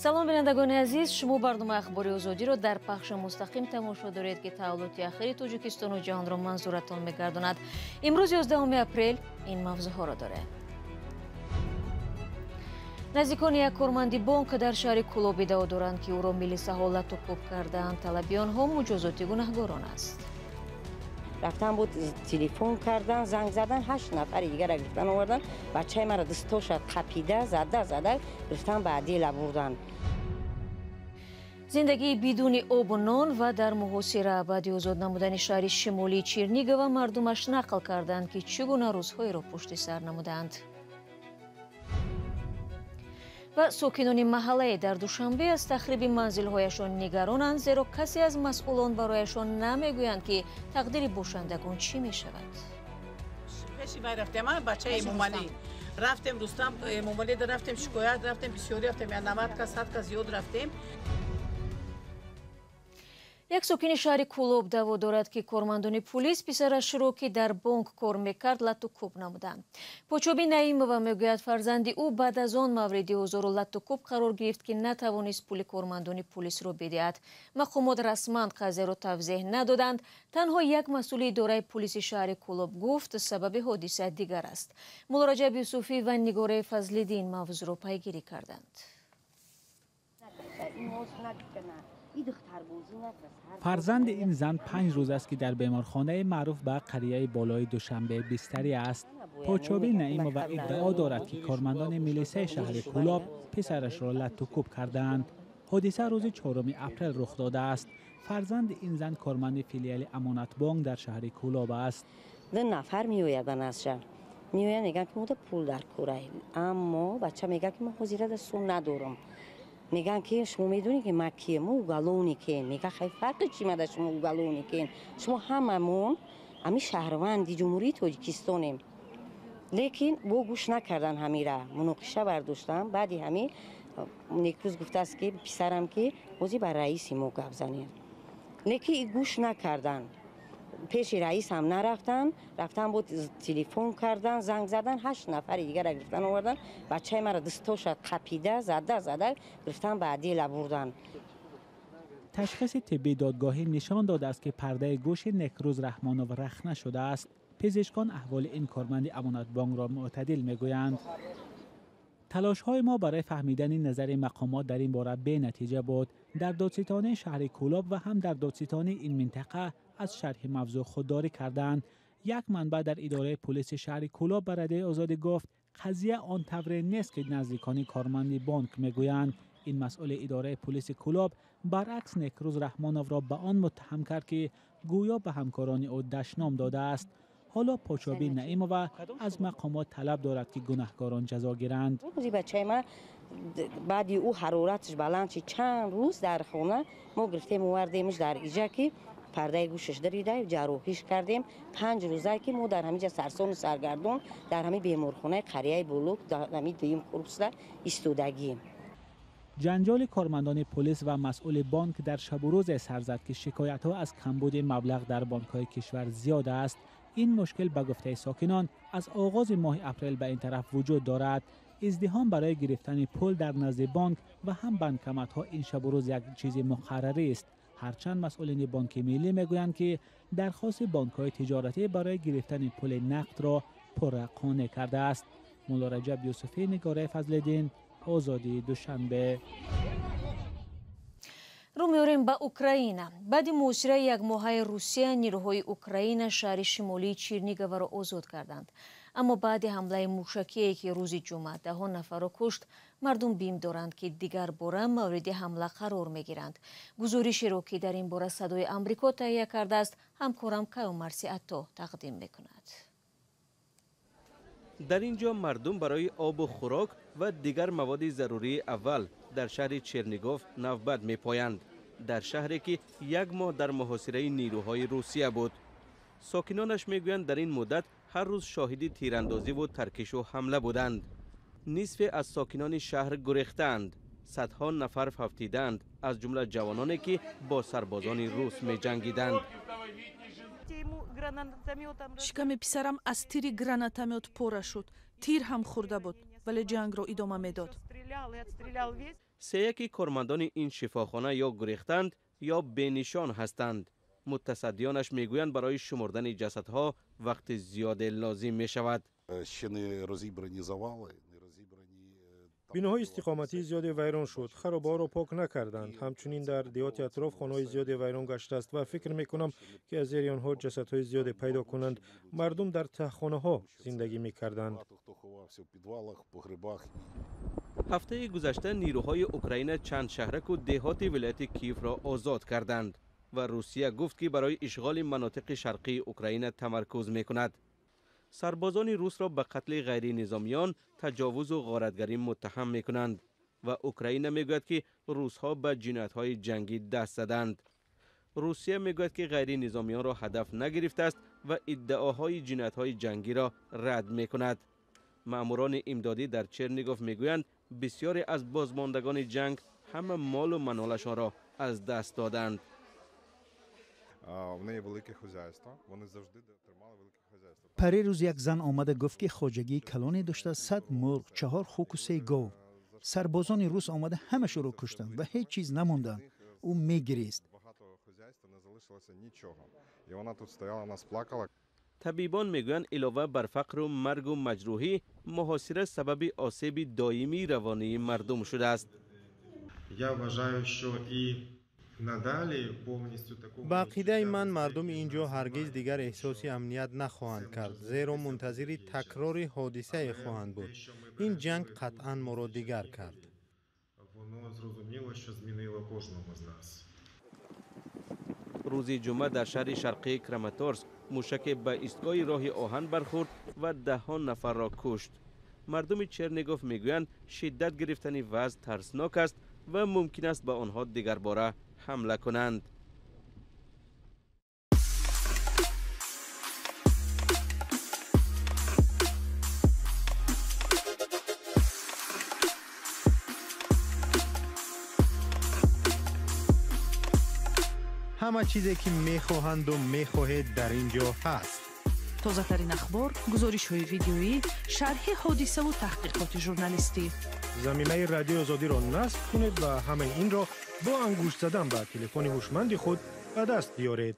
Салом, бинандагони азиз. Шумо барномаи Ахбори Озодиро дар пахши мустақим тамошо доред, ки таҳаввулоти ахири Тоҷикистону ҷаҳонро манзуратон мегардонад. Имрӯз, 11 апрел, ин мавзӯъҳоро дорем. Наздикони як корманди бонк дар шаҳри Кӯлоб иддао доранд, ки ӯро милисаҳо лату кӯб кардаанд. Талаби онҳо муҷозоти гунаҳгорон аст. Рафтан буд, телефон кардан, занг задан, ҳашт нафари дигара гирифтан овардан. Бачаи маро дӯстоша қапида, зада зада гирифтан, ба отдела бурдан. Зиндагии бидуни обу нон ва дар муҳосира. Баъди озод намудани шаҳри шимолии Чернигова мардумаш нақл карданд, ки чӣ гуна рӯзҳоеро пушти сар намуданд. Ва сокинони маҳаллае дар Душанбе аз тахриби манзилҳояшон нигаронанд, зеро касе аз масъулон барояшон намегӯянд, ки тақдири бошандагон чӣ мешавад. Пеши вай рафтем, бачаи Эмомалӣ рафтем, Рустам Эмомалида рафтем, шикоят рафтем, бисёрӣ рафтем, я 90 кас, 100 кас зиёд рафтем. Як сокини шаҳри Кӯлоб даъво дорад, ки кормандони пулис писарашро, ки дар бонк кор мекард, лату кӯб намуданд. Почоби Наимова мегӯяд, фарзанди ӯ баъд аз он мавриди озору лату кӯб қарор гирифт, ки натавонист пули кормандони пулисро бидиҳад. Мақомот расман қазияро тавзеҳ надоданд. Танҳо як масъули идораи пулиси шаҳри Кӯлоб гуфт, сабаби ҳодиса дигар аст. Муллораҷаб Юсуфӣ ва Нигораи Фазлиддин мавзӯъро пайгирӣ карданд. Фарзанди ин зан 5 рӯз аст, ки дар беморхонаи маъруф ба қарияи болои Душанбе бистарӣ аст. Почобӣ Наимова иддао дорад, ки кормандони милисаи шаҳри Кӯлоб писарашро латтукӯб кардаанд. Ҳодиса рӯзи 4 апрел рух додааст. Фарзанди ин зан корманди филиали Амонатбонк дар шаҳри Кӯлоб аст. Ду нафар меояд ба назша, меояд, мегӯянд, ки мода пул дар кӯрай, аммо бача мегӯяд, ки ман ҳозирада сум надорам. Мегӯянд, ки шумо медонед, ки ма кием? Мо уголовникем. Мега, хай, фарқи чӣ мада, шумо уголовникем, шумо ҳамамон ҳами шаҳрванди Ҷумҳурии Тоҷикистонем. Лекин бо гӯш накардан, ҳамира муноқиша бардоштам. Баъди ҳами Некрӯз гуфтааст, ки писарам, ки ҳозир ба раиси мо гап занед, лекин гӯш накардан, пеши раис ҳам нарафтан. Рафтан буд, телефон кардан, занг задан, ҳашт нафари дигара гирифтан овардан. Бачаи маро дӯстоша қапида, зада зада гирифтан, ба отдела бурдан. Ташхиси тиббии додгоҳӣ нишон додааст, ки пардаи гӯши Некрӯз Раҳмонов рахна шудааст. Пизишкон аҳволи ин корманди Амонатбонкро мӯътадил мегӯянд. Талошҳои мо барои фаҳмидани назари мақомот дар ин бора бенатиҷа буд. Дар додситонии шаҳри Кӯлоб ва ҳам дар додситонии ин минтақа аз шарҳи мавзӯъ худдорӣ карданд. Як манбаъ дар идораи пулиси шаҳри Кӯлоб ба Радиои Озодӣ гуфт, қазия он тавре нест, ки наздикони корманди бонк мегӯянд. Ин масъули идораи пулиси Кӯлоб баръакс Некрӯз Раҳмоновро ба он муттаҳам кард, ки гӯё ба ҳамкорони ӯ дашном додааст. Ҳоло Почобӣ Наимова аз мақомот талаб дорад, ки гунаҳкорон ҷазо гиранд. Бачаи ма баъди ӯ ҳарораташ баланд шид, чанд рӯз дар хона мо гирифтем, овардемш дар иҷа, ки пардаи гӯшаш дарида, ҷарроҳиш кардем. 5 рӯзае, ки мо дар ҳамиҷа сарсону саргардон, дар ҳамин беморхонаи қарияи Болук, дар ҳамин дуюм корпусда истодагӣ. Ҷанҷоли кормандони пулис ва масъули бонк дар шабу рӯзе сар зад, ки шикоятҳо аз камбуди маблағ дар бонкҳои кишвар зиёд аст. Ин мушкил, ба гуфтаи сокинон, аз оғози моҳи апрел ба ин тараф вуҷуд дорад. Издиҳом барои гирифтани пул дар назди бонк ва ҳам банкоматҳо ин шабу рӯз як чизи муқаррарӣ аст, ҳарчанд масъулини Бонки Миллӣ мегӯянд, ки дархости бонкҳои тиҷоратӣ барои гирифтани пули нақдро пурра қонеъ кардааст. Муллораҷаб Юсуфӣ, Нигораи Фазлиддин, Озодӣ, Душанбе. Рӯ меорем ба Украина. Баъди муҳосираи якмоҳаи Русия нирӯҳои Украина шаҳри шимолии Черниговаро озод карданд. Аммо баъди ҳамлаи мушакие, ки рӯзи ҷумъа даҳон нафарро кушт, мардум бим доранд, ки дигар бора мавриди ҳамла қарор мегиранд. Гузоришеро, ки дар ин бора Садои Амрико таҳия кардааст, ҳамкорам Каюмарси Атто тақдим мекунад. Дар ин ҷо мардум барои обу хӯрок ва дигар маводи зарурии аввал дар шаҳри Чернигов навбат мепоянд, дар шаҳре, ки як моҳ дар муҳосираи нирӯҳои Русия буд. Сокинонаш мегӯянд, дар ин муддат ҳар рӯз шоҳиди тирандозиву таркишу ҳамла буданд. Нисфе аз сокинони шаҳр гурехтаанд, садҳо нафар фавтидаанд, аз ҷумла ҷавононе, ки бо сарбозони рус меҷангиданд. Шиками писарам аз тири гранатомёт пора шуд. Тир ҳам хӯрда буд, вале ҷангро идома медод. 3 кормандони ин шифохона ё гурехтанд ё бенишон ҳастанд. Мутасаддиёнаш мегӯянд барои шумурдани ҷасадҳо вақти зиёде лозим мешавад. Биноҳои истиқоматии зиёде вайрон шуд, харобаҳоро пок накарданд. Ҳамчунин дар деҳоти атроф хонаҳои зиёде вайрон гаштааст ва фикр мекунам, ки аз зери онҳо ҷасадҳои зиёде пайдо кунанд. Мардум дар таҳхонаҳо зиндагӣ мекарданд. Ҳафтаи гузашта нирӯҳои Украина чанд шаҳраку деҳоти вилояти Киевро озод карданд ва Русия гуфт, ки барои ишғоли манотиқи шарқии Украина тамаркуз мекунад. Сарбозони русро ба қатли ғайринизомиён, таҷовузу ғоратгарӣ муттаҳам мекунанд ва Украина мегӯяд, ки русҳо ба ҷиноятҳои ҷангӣ даст заданд. Русия мегӯяд, ки ғайринизомиёнро ҳадаф нагирифтааст ва иддаоҳои ҷиноятҳои ҷангиро рад мекунад. Маъмурони имдодӣ дар Чернигов мегӯянд, бисёре аз бозмондагони ҷанг ҳама молу манолашонро аз даст доданд. Парирӯз як зан омада гуфт, ки хоҷагии калоне дошта, 100 мурғ, 4 хуку 3 гов. Сарбозони рус омада ҳамашоро куштанд ва ҳеҷ чиз намонданд. Ӯ мегирист. Табибон мегӯянд, илова бар фақру маргу маҷрӯҳӣ, муҳосира сабаби осеби доимии равонии мардум шудааст. Ба ақидаи ман, мардуми ин ҷо ҳаргиз дигар эҳсоси амният нахоҳанд кард, зеро мунтазири такрори ҳодисае хоҳанд буд. Ин ҷанг қатъан моро дигар кард. Рӯзи ҷумъа дар шаҳри шарқии Краматорск мушаке ба истгоҳи роҳи оҳан бархӯрд ва даҳҳо нафарро кушт. Мардуми Чернигов мегӯянд, шиддат гирифтани вазъ тарснок аст ва мумкин аст ба онҳо дигарбора ҳамла кунанд. Ҳама чизе, ки мехоҳанду мехоҳед, дар ин ҷо ҳаст. Тозатарин ахбор, гузоришҳои видеоӣ, шарҳи ҳодисаву таҳқиқоти журналистӣ. Замимаи Радиои Озодиро насб кунед ва ҳамаи инро бо ангушт задан ба телефони ҳушманди худ ба даст биёред.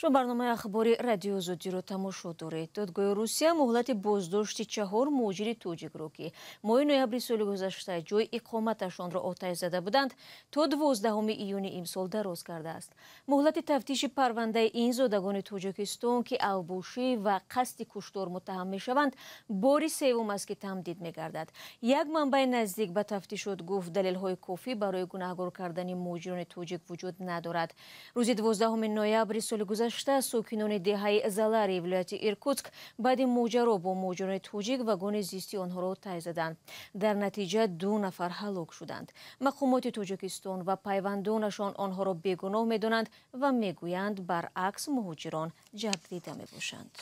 Шумо барномаи ахбори Радиои Озодиро тамошо доред. Додгоҳи Русия муҳлати боздошти 4 муҳоҷири тоҷикро, ки моҳи ноябри соли гузашта ҷои иқоматашонро оташ зада буданд, то 12 июни имсол дароз кардааст. Муҳлати тафтиши парвандаи ин зодагони Тоҷикистон, ки авбошӣ ва қасди куштор муттаҳам мешаванд, бори севум аст, ки тамдид мегардад. Як манбаи наздик ба тафтишот гуфт, далелҳои кофӣ барои гунаҳгор кардани муҳоҷирони тоҷик вуҷуд надорад. Рӯзи 12 ноябри соли гузашта сокинони деҳаи Залари вилояти Иркутск баъди моҷаро бо муҳоҷирони тоҷик вагони зисти онҳоро тай заданд. Дар натиҷа 2 нафар ҳалок шуданд. Мақомоти Тоҷикистон ва пайвандонашон онҳоро бегуноҳ медонанд ва мегӯянд, баръакс муҳоҷирон ҷабрдида мебошанд.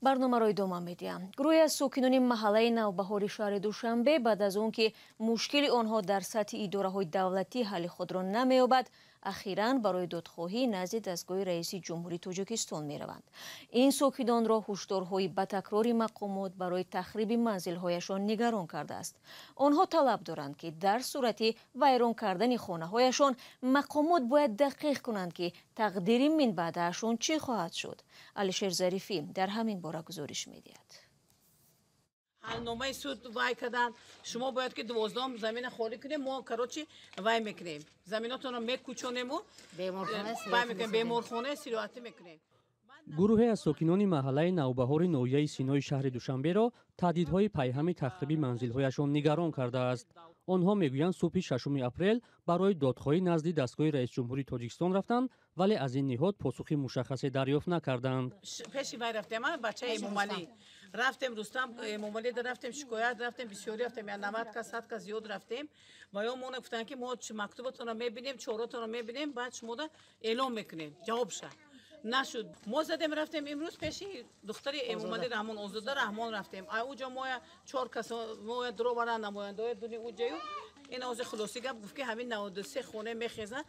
Барномаро идома медиҳам. Гурӯҳе аз сокинони маҳаллаи Навбаҳори шаҳри Душанбе баъд аз он ки мушкили онҳо дар сатҳи идораҳои давлатӣ ҳалли худро намеёбад, ахиран барои додхоҳӣ назди дастгоҳи раиси ҷумҳурии Тоҷикистон мераванд. Ин сокинонро ҳушдорҳои ба такрори мақомот барои тахриби манзилҳояшон нигарон кардааст. Онҳо талаб доранд, ки дар сурати вайрон кардани хонаҳояшон мақомот бояд дақиқ кунанд, ки тақдири минбаъдаашон чӣ хоҳад шуд. Алишер Зарифӣ дар ҳамин бора гузориш медиҳад. Ҳалномаи суд вай кардан, шумо бояд ки 12 замина холӣ кунем, мо короче вай мекунем, заминотонро мекӯчонему вай мекунем, беморхонаи сироатӣ мекунем. Гурӯҳе аз сокинони маҳаллаи Навбаҳори ноҳияи Синои шаҳри Душанберо таҳдидҳои пайҳами тахриби манзилҳояшон нигарон кардааст. Онҳо мегӯянд, субҳи 6 апрел барои додхоҳӣ назди дастгоҳи раисҷумҳури Тоҷикистон рафтанд, вале аз ин ниҳод посухи мушаххасе дарёфт накарданд. Пеши вай рафтем, бачаи Эмомалӣ рафтем, Рустам Эмомалӣ рафтем, шикоят рафтем, бисёрӣ рафтем, 90 кас, 100 кас зиёд рафтем. Ва ё мо гуфтанд, ки мо мактубатонро мебинем, чоротонро мебинем, баъд шумода эълон мекунем, ҷавобша нашуд. Мо задем рафтем имрӯз пеши духтари Эмомалӣ Раҳмон, Озода Раҳмон рафтем. Уҷо моя 4 кас моя дуроваранд, намояндаҳои дуни уҷаю. Ин ози хулоси гап гуфт, ки ҳамин 93 хона мехезанд.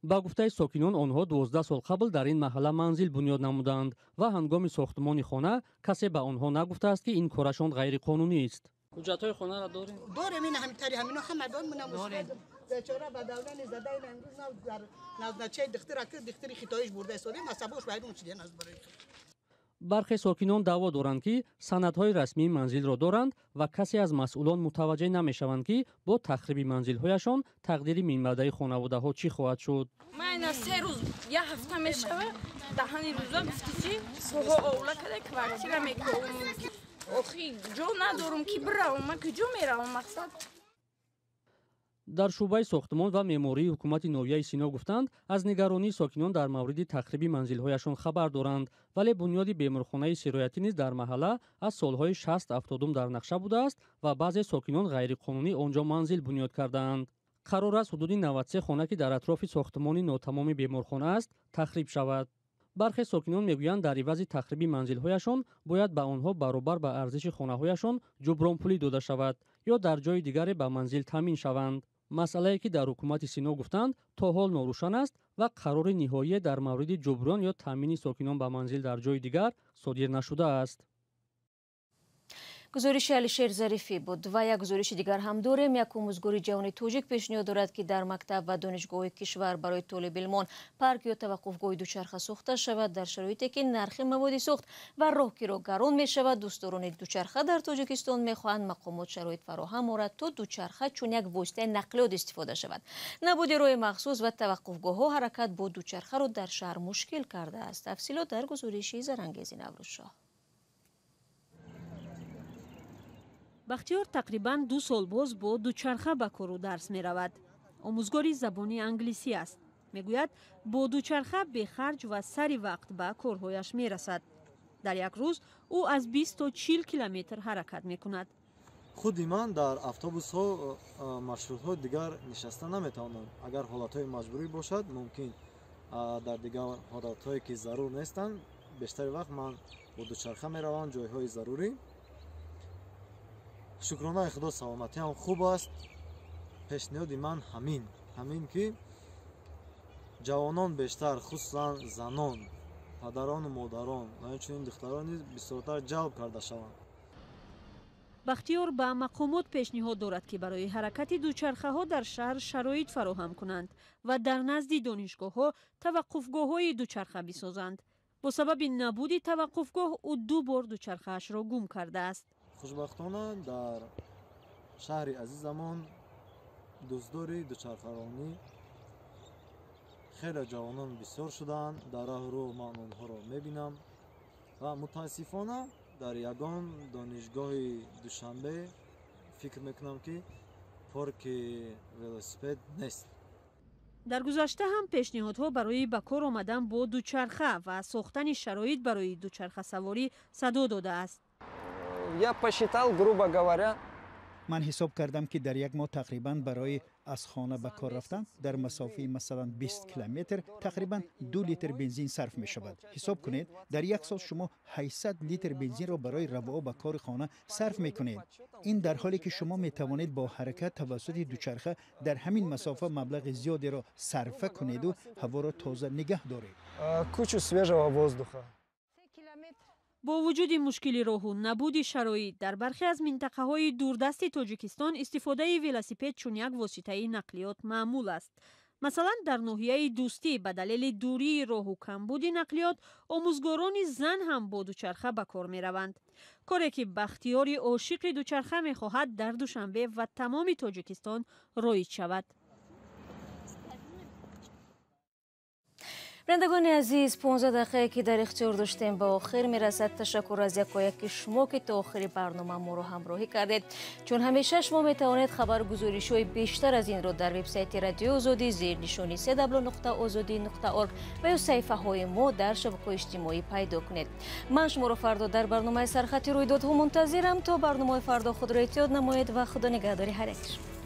Ба гуфтаи сокинон, онҳо 12 сол қабл дар ин маҳалла манзил бунёд намуданд ва ҳангоми сохтмони хона касе ба онҳо нагуфтааст, ки ин корашон ғайриқонунӣ аст. Ҳуҷҷатҳои хонаро дорем? Дорем, ин ҳамитари ҳамино ҳама дорем, мана устод бечора ба давлани зада ин имрӯз нав дар назначаи духтара ки духтари хитоиш бурда истодем, асабош вайрон шудем аз барои. Бархе сокинон даъво доранд, ки санадҳои расмии манзилро доранд ва касе аз масъулон мутаваҷҷеҳ намешаванд, ки бо тахриби манзилҳояшон тақдири минбаъдаи хонаводаҳо чӣ хоҳад шуд. Ман ина 3 рӯз, як ҳафта мешава, даҳани рӯза гуфти чи соҳо овла када квартира мекунам. Охи ҷо надорум ки биравам, ман куҷо меравам мақсад? Дар шӯъбаи сохтмон ва меъмории ҳукумати ноҳияи Сино гуфтанд, аз нигаронии сокинон дар мавриди тахриби манзилҳояшон хабар доранд, вале бунёди беморхонаи сироятӣ низ дар маҳалла аз солҳои 60-70 дар нақша будааст ва баъзе сокинон ғайриқонунӣ он ҷо манзил бунёд кардаанд. Қарор аст ҳудуди 93 хона, ки дар атрофи сохтмони нотамоми беморхона аст, тахриб шавад. Бархе сокинон мегӯянд, дар ивази тахриби манзилҳояшон бояд ба онҳо баробар ба арзиши хонаҳояшон ҷубронпулӣ дода шавад ё дар ҷои дигаре ба манзил таъмин шаванд. Масъалае ки дар ҳукумати Сино гуфтанд, то ҳол норӯшан аст ва қарори ниҳоие дар мавриди ҷуброн ё таъмини сокинон ба манзил дар ҷои дигар содир нашудааст. Гузориши Алишер Зарифӣ буд ва як гузориши дигар ҳам дорем. Як омӯзгори ҷавони тоҷик пешниҳод дорад, ки дар мактаб ва донишгоҳҳои кишвар барои толибилмон парк ё таваққуфгоҳи дучарха сохта шавад. Дар шароите ки нархи маводи сохт ва роҳкиро гарон мешавад, дӯстдорони дучарха дар Тоҷикистон мехоҳанд мақомот шароит фароҳам орад, то дучарха чун як воситаи нақлиёт истифода шавад. Набуди роҳи махсус ва таваққуфгоҳҳо ҳаракат бо дучархаро дар шаҳр мушкил кардааст. Тафсилот дар гузориши Зарангези Наврӯзшоҳ. Бахтиёр тақрибан 2 сол боз бо дучарха ба кору дарс меравад. Омӯзгори забони англисӣ аст. Мегӯяд, бо дучарха бехарҷ ва сари вақт ба корҳояш мерасад. Дар як рӯз ӯ аз 20 то 40 километр ҳаракат мекунад. Худи ман дар автобусҳо, маршрутҳои дигар нишаста наметавонам. Агар ҳолатҳои маҷбурӣ бошад, мумкин. Дар дигар ҳолатҳое ки зарур нестанд, бештари вақт ман бо дучарха меравам ҷойҳои зарурӣ. Шукронаи Худо, саломатиам хуб аст. Пешниҳоди ман ҳамин ки ҷавонон бештар, хусусан занон, падарону модарон ва инчунин духтарон низ бисёртар ҷалб карда шаванд. Бахтиёр ба мақомот пешниҳод дорад, ки барои ҳаракати дучархаҳо дар шаҳр шароит фароҳам кунанд ва дар назди донишгоҳҳо таваққуфгоҳҳои дучарха бисозанд. Бо сабаби набуди таваққуфгоҳ ӯ 2 бор дучархаашро гум кардааст. Хушбахтона дар шаҳри азизамон дӯстдори дучархаронӣ хеле ҷавонон бисёр шудаанд. Дар раҳу роҳ ман онҳоро мебинам ва мутаассифона дар ягон донишгоҳи Душанбе фикр мекунам, ки парки велосипед нест. Дар гузашта ҳам пешниҳодҳо барои ба кор омадан бо дучарха ва сохтани шароит барои дучархасаворӣ садо додааст. Я посчитал, грубо говоря. Ман ҳисоб кардам, ки дар як моҳ тақрибан барои аз хона ба кор рафтан дар масофаи масалан 20 километр тақрибан 2 литр бензин сарф мешавад. Ҳисоб кунед, дар як сол шумо 800 литр бензинро барои равоа ба кори хона сарф мекунед. Ин дар ҳоле ки шумо метавонед бо ҳаракат тавассути дучарха дар ҳамин масофа маблағи зиёдеро сарфа кунеду ҳаворо тоза нигаҳ доред. Кучу свежего воздуха. Бо вуҷуди мушкили роҳу набуди шароит дар бархе аз минтақаҳои дурдасти Тоҷикистон истифодаи велосипед чун як воситаи нақлиёт маъмул аст. Масалан, дар ноҳияи Дӯстӣ ба далели дурии роҳу камбуди нақлиёт омӯзгорони зан ҳам бо дучарха ба кор мераванд. Коре ки Бахтиёри ошиқи дучарха мехоҳад дар Душанбе ва тамоми Тоҷикистон роиҷ шавад. Бинандагони азиз, 15 дақиқае ки дар ихтиёр доштем ба охир мерасад. Ташаккур аз якояки шумо, ки то охири барнома моро ҳамроҳӣ кардед. Чун ҳамеша шумо метавонед хабару гузоришҳои бештар аз инро дар вебсайти Радиои Озодӣ зери нишони cw.ozodi.org ва ё саҳифаҳои мо дар шабакаҳои иҷтимоӣ пайдо кунед. Ман шуморо фардо дар барномаи сархати рӯйдодҳо мунтазирам. То барномаи фардо худро эҳтиёт намоед ва худо нигаҳдори ҳар яки шумо.